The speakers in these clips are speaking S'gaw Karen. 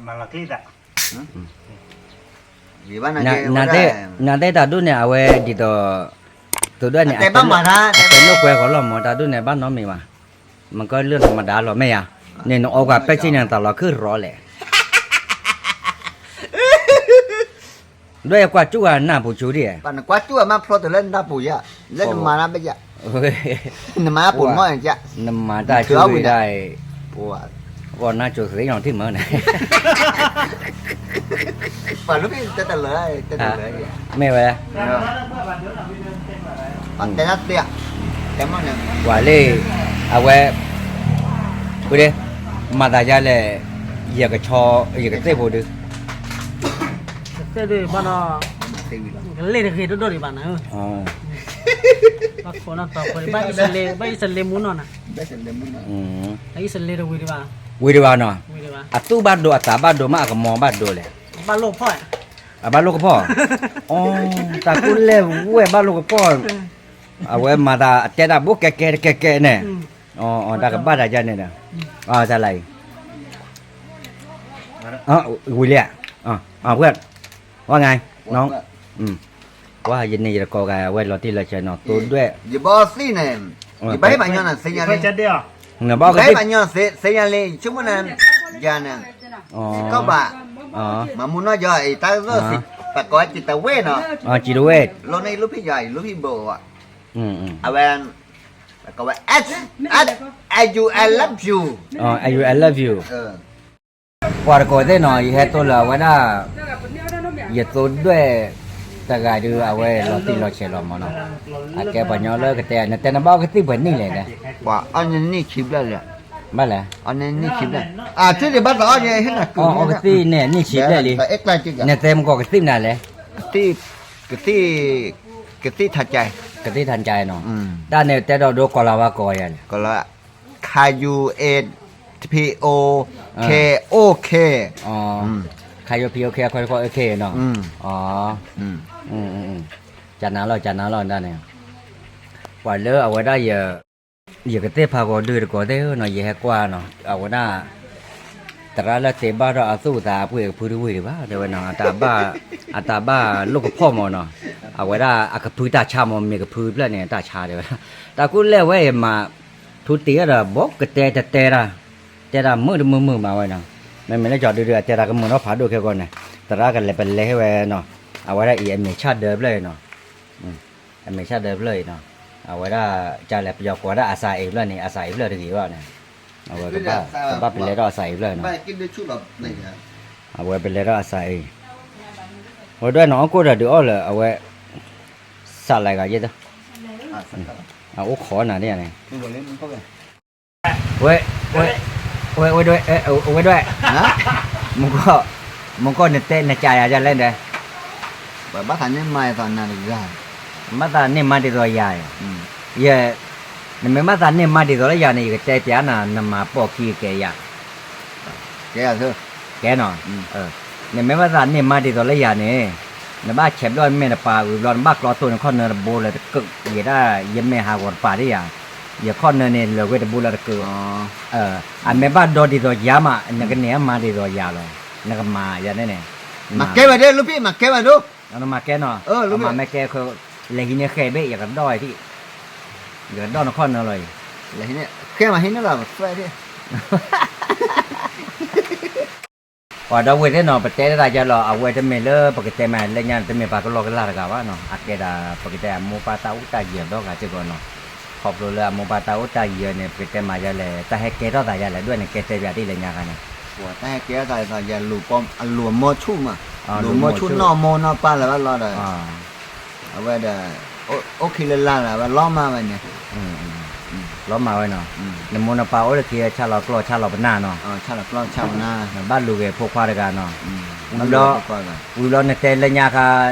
မၤလီၤကျံသး, နတဲတၢ်ဒိၣ်န့ၣ် အဝဲဒ်သိး သိးဒွဲၣ်န့ၣ် အတဲလိာ်ကွဲဃီလီၤမး တၢ်ဒိၣ်န့ၣ် ဘၣ်နီတမံၤဘၣ်, မ့ၢ်ကလၢနမဒါလီၤ မ့ၢ်ယါ, န့ၣ်နအီကွၢ်ပဲာ်ထံန့ၣ် နသးလီၤခုၣ်ရီလဲၣ် ဒွဲၣ်ယကွၢ်ကၠူၣ်ဂၤ နၢ်ပူၤကၠူၣ်ဒ်, နကွၢ်ကၠူၣ်အမါဖျီတၢ်လၢနၢ်ပူၤယါ, လၢနမၤနၢ်ဘၣ်ယါ, နမၤနၢ်ပူၤမီၢ်န့ၣ်, နမၤတၢ်ကၠူၣ်ဝံၤဒၣ်, ဂီၢ်နၢ်ကၠိသ့ၣ်နီၤထံၣ်မၢန့ၣ်, ပှၤလၢဖဲတဲတၢ်လၢ, မ့ၢ်ဝဲ တဲတၢ်သ့, တဲမီၢ်န့ၣ်, ပှၤလၢ, အဝဲ, ဝဲဒၣ်, မၤသးယါလဲၣ်, ယကဆီ, ယကသ့ၣ်ဖိဒု, ကသ့ၣ်ဒုဘၣ်နီၤ, ကလဲၣ်တဂ့ၤဒိၣ်ဒိၣ်ဒံးဘၣ်နၤ, ဘၣ်ခိးနီၢ်တီၤခိးဒံး, ဘၣ်အံၣ်စလ့မူနီၢ်နၤ, အံၣ်စလ့တဝံၤဒံးဘၣ်, ဝံၤဒံးဘၣ်နီၤ, အသူၣ်ဘၣ်ဒိအသးဘၣ်ဒိမး အကမီၤဘၣ်ဒိလဲၣ်, ဘၣ်လိာ်ကဖီၣ်, အဘၣ်လိာ်ကဖီၣ်, အတၢ်ကူၣ်လဲၢ်ဝဲဘၣ်လိာ်ကဖီၣ်, အဝဲမၤသးအတဲတၢ်ဘူးကဲကဲတကဲကဲန့ၣ်, တၢ်ကဘၣ်တၢ်ယါန့ၣ်ဒီး, တၢ်လၢအံၤ ဝံၤလံဧါ, ဝဲ, ဝဲငါ, ပှၤယန့ၣ်ယတကိးဂၤ အဝဲလီၤတံၢ်လီၤဆဲးနီၤ သိဒွဲၣ်, ယဘီသံၣ်န့ၣ်, ယဘၣ်ဟ့ၣ်ပှၤညီနၤသ့ၣ်ညါလံ, ယဘၣ်ဟ့ၣ်ပှၤညီနၤသ့ၣ်ညါလံ ယဆိကမိၣ်န့ၣ်, ယၤန့ၣ်, ကီၢ်ဘၣ်, မၤမူနီၢ်ယီၤအံၤ တၢ်ကစီၣ်စံး, ပကိးဝဲစံးတဝဲၣ်နီၤ, စံးတဝဲၣ်, လီၤန့ၣ်ယလူၤဖံးယၤ ယလူၤဖံးဘိး, အဝဲ, ပကိးဝဲ, I, I, you, I love you, I, you, I love you, ပှၤတကိးသ့ၣ်နီၤ ယဟဲတိၢ်လၢအဝဲဒၣ်, ယသိဒွဲၣ်တဂၤဒုး အဝဲလီၤတံၢ်လီၤဆဲးလီၤမးနီၤ, အကဲပှၤညီလၢကတဲ နတဲနဘၣ်အီကသံၣ်ပှဲၤနံၣ်လဲၣ်, ပှၤအီၣ်နံၣ်ဆံဘျဲၣ်လံ, ဘၣ်လဲၣ်, အီၣ်နံၣ်ဆံဘျဲၣ်, အထံၣ်ဒံးဘၣ်သးအီၣ်ယဲ, အီၣ်ကသံၣ်န့ၣ် နံၣ်ဆံဘျဲၣ်လံ, နတဲမကီၢ်ကသံၣ်မနုၤလဲၣ်, ကသံၣ်, ကသံၣ်ထါကဲ, ကသံၣ်ထါကဲနီၤ, တၢ်န့ၣ်တဲဒီးဒိကီၤလၤဝါ ကီၤယၤလဲၣ် ခါယူၤ A P O K O K, ခါယူၤ P O K အခွဲးခွဲး OK နီၤ, ကနၤလီၤ ကနၤလီၤဒၣ်န့ၣ်, ပှၤလၢအဝဲဒၣ်ယ, ယကသ့ၣ်ဖးဂီၤဒုးတကိးသ့ၣ်နီၤ ယဟဲကွၢ်နီၤ အဝဲဒၣ်, သရၣ်လၢသ့ဘၣ်ထီၣ်အသူၣ်အသးအပှ့ၤကဖုတဝံၤဒံးဘၣ် တဲဝဲနီၤ, အတၢ်ဘၣ်, အတၢ်ဘၣ်လိာ်ကဖီၣ်မးနီၤ, အဝဲဒၣ်အကဖုတၢ်ဆါမး မ့ၢ်ကဖုဖျၢၣ်န့ၣ် တၢ်ဆါတဲဝဲ, တၢ်ကူၣ်လဲၢ်ဝဲအံၤမး, ထူတ့ၢ်ဒီး ဘီကတဲတတဲတၢ်, တဲတၢ်မုာ်တမုာ်မုာ်မးဝဲနီၤ, မ့မ့ၢ်လၢကၠီဒုဒု အတဲတၢ်ကမုာ်ထီၣ်ဖးဒိၣ်ခဲကီၢ်န့ၣ်, သရၣ်ကလဲၤပလဲၤဟ့ၣ်ဝဲနီၤ, အဝဲဒၣ်အံၤအမဲာ်ဆၣ်ဒၢဖျၢၣ်အံၤနီၤ, အမဲာ်ဆၣ်ဒၢဖျၢၣ်အံၤနီၤ, အဝဲဒၣ်ကလဲၤပယီၤကိးဝဲဒၣ်အစးအ့ၣ်ဖျၢၣ်န့ၣ် အစးအ့ၣ်ဖျၢၣ်တဂ့ၤဘၣ်န့ၣ်, အဝဲကဘၣ်ပလဲၤထီၣ်အစးအ့ၣ်ဖျၢၣ်နီၤ, အဝဲပလဲၤထီၣ်အစးအ့ၣ်, ဝဲဒၣ်နီၤ အီၣ်ကိၣ်ဒီးဒုးအီၣ်လၢအဝဲ, စးလဲၤဂၤယဲၢ်တ, အအိၣ်ခိးနၤဒ်န့ၣ် ဝဲ, ဝဲ, ဝဲဒွဲၣ်, ဝဲဒွဲၣ်, မူကီၢ်, မူကီၢ်နတဲနကယၤယၤလဲၣ်ဒီး, ဘၣ်သးန့ၢ်မါဒ်သိးနၤတဂၤ, ဘၣ်သးန့ၢ်မါဒ်သိးယၤ, ယ, နမ့ၢ်ဘၣ်သးန့ၢ်မါဒ်သိးလၢယၤန့ၣ် ယကတဲပျးနၤ နမၤပိာ်ခံကဲယၤ ကဲ, ကဲနီၤ, နမ့ၢ်ဘၣ်သးန့ၢ်မါဒ်သိးလၢယၤန့ၣ်, နဘၣ်ဆဲးဘျီၣ်မဲာ်တပၤဝံၤဘျီ နဘၣ်ကျီတိၢ်နခီၣ်နၢတဘိလၢတကၢး, ယဲဒၣ်ယမဲာ်ဟးဂီၤတပၤဒ်ယၤ, ယခီၣ်နၢန့ၣ် လၢာ်ဝဲတဘိလၢတကၢး, အမ့ၢ်ဘၣ်ဒီဒ်သိးယၤမး နကန့ၢ်မါဒ်သိးယၤလီၤ, နကမၤယၤန့ၣ်န့ၣ်, မၤကဲဝဲဒၣ် လူဖံး မၤကဲဝဲဒၣ်, နမၤကဲနီၤ, မၤမ့ၢ်ကဲ, လဲၤဟံးန့ၢ်ဃဲဘ့ၣ် ယကဒီၣ်ထံၣ်, ယကဒီၣ်နခီၣ်နၢလီၤအံၤ, ဃဲမၤဟံးန့ၢ်လီၤ ပှၤဒီပုၢ်ဝဲၢ်သ့ၣ်နီၤ ပတဲတၢ်ယါလီၤ အဝဲတမ့ၢ်လၢပကတဲမးလၢညါ တမ့ၢ်ပှၤကလီကလီတဂၤဘၣ်နီၤ အကဲဒၣ် ပကတဲအမိၢ်ပၢ်တၢ်အိၣ်တၢ်ယၢၤဒီဂၤစ့ၢ်ကီးနီၤ ခီဖျိလၢအမိၢ်ပၢ်တၢ်အိၣ်တၢ်ယၢၤန့ၣ် ပကတဲမးယါလဲၣ် တၢ်ဟဲကဲထီၣ်သးယါလဲၣ် ဒွဲၣ်န့ၣ် ကဲတဲပၠးဒ်လဲၣ်ညါခါန့ၣ် တၢ်ဟဲကဲထီၣ်သးယါ အလိၤမိၢ်ဆူၣ်မး လိၤမိၢ်ဆူၣ်နီၢ်မိၢ်နီၢ်ပၢ်လၢၤဘၣ်လီၤဒီး အဝဲဒီး အိၣ်ခံလၢလာ်လၢၤ အဝဲလီၤမၢ်ဝဲန့ၣ် လီၤမၢ်ဝဲနီၤ နမိၢ်နပၢ်အိၣ်လၢခံ ဆၣ်လီၤကျီၢ်ဆၣ်လီၤပနၢ်နီၤ နဘၣ်လူၤဂ့ၤဖိခွါတဂၤနီၤ ဝံၤဘျီ ဝံၤဘျီနတဲလၢညါခါ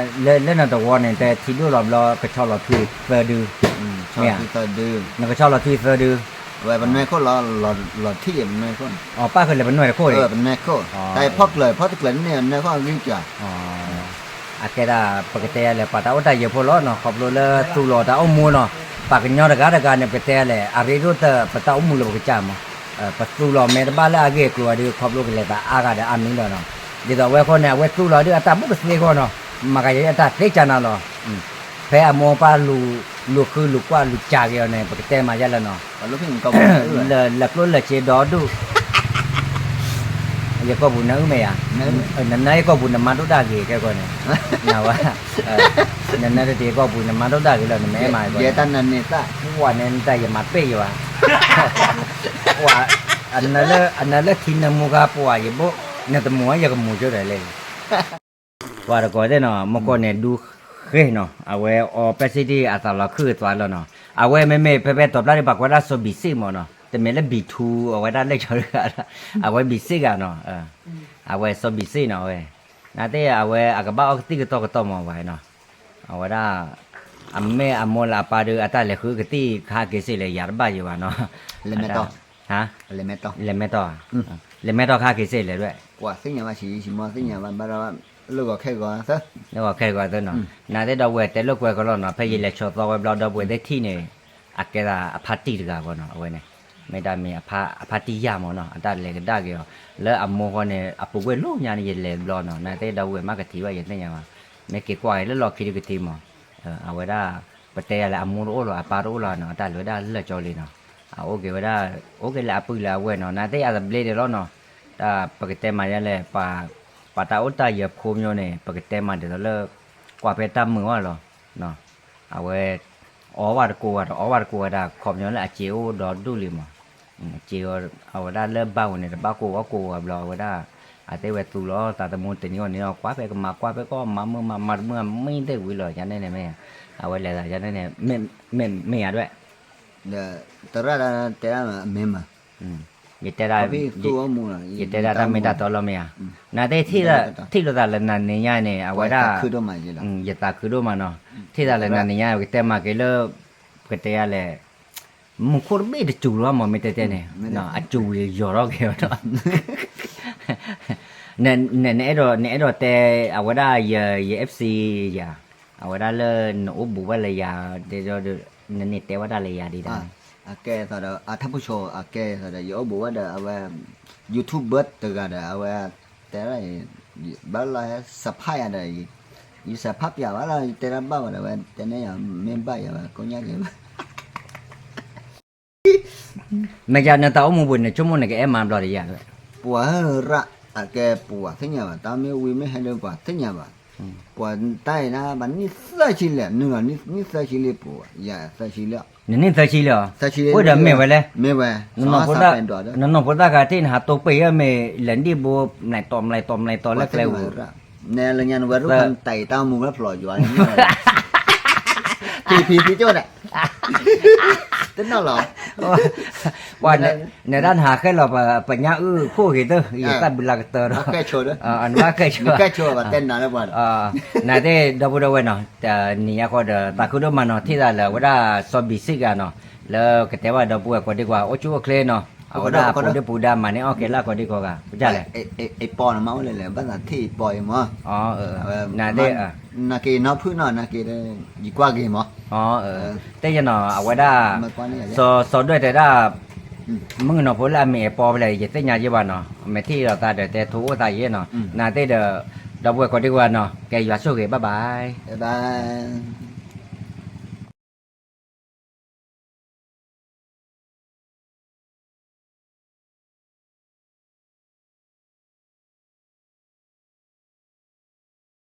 လၢနတဝီန့ၣ် နတဲထံဒိၣ်လီၤဘျီ ကဆီလီၤထွံသၢဒု မ့ၢ်ဧါ နကဆီလီၤထွံသၢဒု ဝဲပနွဲၢ်ခိၣ်လီၤ လီၤထံၣ်ပနွဲၢ်ခိၣ် အပၣ်ဃုာ်လၢပနွဲၢ်တခိၣ်အံၤ ပနွဲၢ်ခိၣ် တၢ်ဖီၣ်ကျၢၤ ဖီၣ်တကျၢၤန့ၣ် ပနွဲၢ်ခိၣ်အဂံၢ်စၢ် အကဲဒၣ် ပကတဲယါလဲၣ် ပှၤတၢ်အိၣ်တၢ်ယၢၤဖိလီၤနီၤ ခီဖျိလၢသူၣ်လီၤတၢ်အိၣ်မူနီၤ ပှၤကညီတဂၤတဂၤန့ၣ် ပကတဲယါလဲၣ် အရ့ဒိၣ်တၢ် ပတၢ်အိၣ်မူလၢပကစၢ်မး ပသူၣ်လီၤမဲာ်တဘၣ်လၢအဂ့ၢ်အကျိၤအီၤဒီး ခီဖျိကလဲၤသးအါဂၤဒီးအါမံၤလီၤနီၤ. ဒ်သိးအဝဲအဃိန့ၣ် အဝဲသူၣ်လီၤဒုးအတၢ်ဘူၣ်ကသ့အဃိနီၤ, မၤကယဲအတၢ်သ့ကၢ်နၤလီၤ. ဖဲအမိၢ်ပၢ်လူၤဃုလူၤကွၢ်လူၤစၢ်က့ၤအီၤန့ၣ် ပကတဲမၤယဲလၢနီၤ, လၢကျိၣ်လၢစ့ဒီဒူၣ် ယကိာ်ပူၤနၢအုၣ်မ့ၢ်ဧါ, နနၢယကိာ်ပူၤနမါဒိၣ်ဒၣ်ဂ့ၤခဲကီန့ၣ်, နဝဲ, နနၢတတ့ၢ်ယကိာ်ပူၤနမါဒိၣ်ဒၣ်ဂ့ၤလီၤ နမ့ၢ်အဲၣ်မၤယဲ, ပှၤန့ၣ်နတၢ်ယမၤပ့ၢ်ယၤဘၣ်, ပှၤ, အနၢလၢထံနၢမူခါပှၤယဘိ, နတမူယကမူကၠိဒီးလဲၣ် ပှၤတကိးသ့ၣ်နီၤ မကီၢ်န့ၣ်ဒူဃ့နီၤ အဝဲအီပစံတံၢ်အသးလီၤခုၣ်သွါလီၤနီၤ, အဝဲမ့မ့ၢ်ဖဲဖဲတီၤပျၢ်ဒ်ပှၤကွဲးဒၣ်စီၤဘံးစ့ၣ်မးနီၤ တမ့ၢ်လၢဘံးထူအဝဲဒၣ်လၢကၠီတဂၤ, အဝဲဘံးစ့ၣ်ဂၤနီၤ, အဝဲစီၤဘံးစ့ၣ်နီၤဝဲ, နသ့ၣ်အဝဲအကဘၣ်အီကသံၣ်ကတီၢ်ကတီၢ်မးဝဲနီၤ, အဝဲဒၣ်, အမ့ၢ်အမိၢ်လၢအပၢ်ဒုးအတၢ်လဲၤဃုကသံၣ်ခါက့ၤစ့ၢ်လဲၣ်ယၤတဘၣ်ယံၤဘၣ်နီၤ, လဲၤမဲာ်တီၢ်, လဲၤမဲာ်တီၢ်ခါက့ၤစ့ၢ်လဲၣ်ဒွဲၣ်, ပှၤသ့ၣ်ညါဘၣ်ဆံးဆံးမီၢ်သ့ၣ်ညါဘၣ်ဘၣ်ဒီး, လၢဂီၤခဲဂီၤသၢ, လၢဂီၤခဲဂီၤသၢနီၤ, နသ့ၣ်ဒီပုၢ်ဝဲၢ်တဲလိာ်ကွဲကီလီၤနီၤ ဖဲယလဲၤဆီၣ်သီဝဲဘျီဒီပုၢ်ဝဲၢ်သ့ၣ်ထံၣ်န့ၣ်, အကဲသးအဖါတံၢ်တဂၤဃီနီၤ အဝဲန့ၣ်, မ့ၢ်တၢ်မ့ၢ်အဖါတံၢ်ယၢ်မးနီၤ အတၢ်လဲၤကဒါက့ၤအီၤ, လၢအမိၢ်ဃီန့ၣ် အပူၤကွံာ်လီၤညါန့ၣ် ယလဲၤဘျီနီၤ နသ့ၣ်ဒီပုၢ်ဝဲၢ်မ့ၢ်ကထံၣ်ဘၣ်ယသ့ၣ်ညါဘၣ်, မ့ၢ်က့ၤကွၢ်က့ၤလၢလီၢ်ခံဒုးကထံၣ်မး, အဝဲဒၣ်, ပတဲယၤလဲၣ်အမိၢ်တအိၣ်လီၤ အပၢ်တအိၣ်လီၤနီၤ အတၢ်လဲၤဝဲဒၣ်လၢကၠီလံနီၤ, အအိၣ်က့ၤဝဲဒၣ်, အိၣ်က့ၤလၢအပုၢ်လၢအဝဲၢ်နီၤ နသ့ၣ်အသဘျ့ဒဲးလီၤနီၤ, တၢ်ပကတဲမၤယဲလဲၣ်, ပှၤတၢ်အိၣ်တၢ်ယၢၤဖိမ့ၢ်န့ၣ် ပကတဲမၤဒ်သိးလၢ, ကွၢ်ဖဲတၢ်မုာ်အီၤလီၤ, အဝဲ, အီဝဲတကိးဂၤဒီးအီဝဲတကိးဂၤဒၣ် ခီပညီလၢအစ့အိၣ်ဒီဒူၣ်လံမး, စ့, အဝဲဒၣ်လၢဘၣ်ဝဲန့ၣ် တဘၣ်ကိးဝဲကိးဂၤဘျီ အဝဲဒၣ်, အသ့ဝဲသူလီၤသးသမူတနံၤအီၤန့ၣ် ကွၢ်ဖဲကမၤကွၢ်ဖဲကီၢ်မၤမုာ်မၤမၤတမုာ်မံသ့ၣ်ဝံၤလီၤ ယန့ၣ်န့ၣ်မ့ၢ်, အဝဲလဲၤသးယန့ၣ်န့ၣ်, မ့ၢ်မ့ၢ်ယၤဒွဲၣ်, တရၣ်တဲဒၣ်မ့ၢ်မး ယတဲဒၣ်, ယတဲဒၣ်တၢ်မ့ၢ်တၢ်တီလီၤမ့ၢ်ဧါ, နသ့ၣ်, ထံၣ်လိာ်သးလၢနၤနံၤညါန့ၣ် အဝဲဒၣ်, ယသးခုဒိၣ်မးနီၤ, ထံၣ်သးလၢနၤနံၤညါ ပကတဲမၤက့ၤလၢ, ပကတဲယၤလဲၣ်, မူခိၣ်တဘ့ၣ်တစူၤလီၤမး မ့ၢ်တဲတဲန့ၣ်, အစူၤယီၤထီၣ်က့ၤဒီး နအဲၣ်ဒိးတဲ, အဝဲဒၣ်ယ ယ FC ယၤ, အဝဲဒၣ်လၢနအိၣ်ဘူးဘၣ်လၢယၤ, နန့ၢ်တဲဝဲဒၣ်လၢယၤဒံးဒၣ်, အကဲသးဒီး အထၢဖုဆိ အကဲသးဒီး ယအိၣ်ဘူးဘၣ်ဒီး အဝဲ, YouTuber တဂၤဒီး အဝဲ, တဲဒၣ်, ဘၣ်လီၤဟဲစးဖးယၤဒီး, ယစးဖးပၠးဘၣ်လီၤ ယတဲဒၣ်ဘၣ်ဘၣ်ဒီး အဝဲတဲန့ၢ်ယၤ မ့ၢ်ဘၣ်ယၤဘၣ် ကိးညါက့ၤဘၣ် မ့ၢ်ယၤနတၢ်အိၣ်မူပူၤန့ၣ် ဆိကမိၣ်နကအဲၣ်မါဘျီတယၤ, ပှၤရၣ်, အကဲပှၤသ့ၣ်ညါဘၣ် တၢ်မ့ၢ်ဝံၤမ့ၢ်ဟဲဒီးပှၤသ့ၣ်ညါဘၣ်, ပှၤတၢ်အံၤဒၣ်ဘၣ်နံၣ်သၢဆံလဲၣ် နုာ်လီၤနံၣ်သၢဆံလံပှၤ ယၤသၢဆံလံ, နနံၣ်သၢဆံလံဧါ, အိၣ်ဒီးမ့ၢ်ဝဲလဲၣ်, မ့ၢ်ဝဲ, နနီၢ်ဖိသၣ်ခါထံၣ်နဟးတိပ့ၢ်ဧၢမ့ၢ်လဲၤဒံၣ်ဘိ မလဲၤတီၤမလဲၤတီၤမလဲၤတီၤလၢကျဲဧိၤ နလၢညါနဝဲရူၢ်ခါနတၢ်အံၤတၢ်အိၣ်မူဝဲဖျိးယွၤန့ၣ်, ဖံဖံဖံကၠိၣ်န့ၣ်, တနီၣ်လီၤ, ပှၤ, နဲဒၣ်နဟးဃဲလီၤပညၣ်အုၣ်ခိၣ်ဂ့ၤတၢ် ယသၣ်ဘုလၢကတၢၢ်ဒီး, နဘၣ်ဃဲဆိ, နသ့ၣ်ဒီပုၢ်ဒီဝဲၢ်နီၤ, နံၤညါဃီဒီးသးခုဒိၣ်မးနီၤ ထံၣ်သးလၢအဝဲဒၣ်စီၤဘံးစ့ၣ်ဂၤနီၤ, လၢကတဲဘၣ်ဒီပုၢ်ဝဲၢ်ကိးဒံကွၢ် အိၣ်ဆူၣ်အိၣ်ချ့နီၤ, အဝဲဒၣ်ပူၤဒုၣ်ပူၤဒါမၤန့ၢ်အီၣ်ကဲလၢကိးဒံကိးဂၤ, ပလဲၣ်, အပီနမ့ၢ်အိၣ်လဲၣ်လဲၣ် ဘၣ်သးထံၣ်အပီအံၤမး, နက့ၤနီဖုၣ်နီၤ နက့ၤ, ယကွၢ်က့ၤမး, တဲယနီၤ အဝဲဒၣ်, စီၤဒွဲၣ်တဲဒၣ်, မုၣ်ကနီၤဖိလၢအမ့ၢ်အပီဖဲလဲၣ် ယသ့ၣ်ညါယဲဘၣ်နီၤ မ့ၢ်ထံၣ်လိာ်သးဒီးတဲထိအိၣ်သးယဲနီၤ နသ့ၣ်ဒီး, ဒီပုၢ်ဝဲၢ်ကိးဒံကွၢ်နီၤ ကဲယွၤဆိၣ်ဂ့ၤ bye bye, bye bye.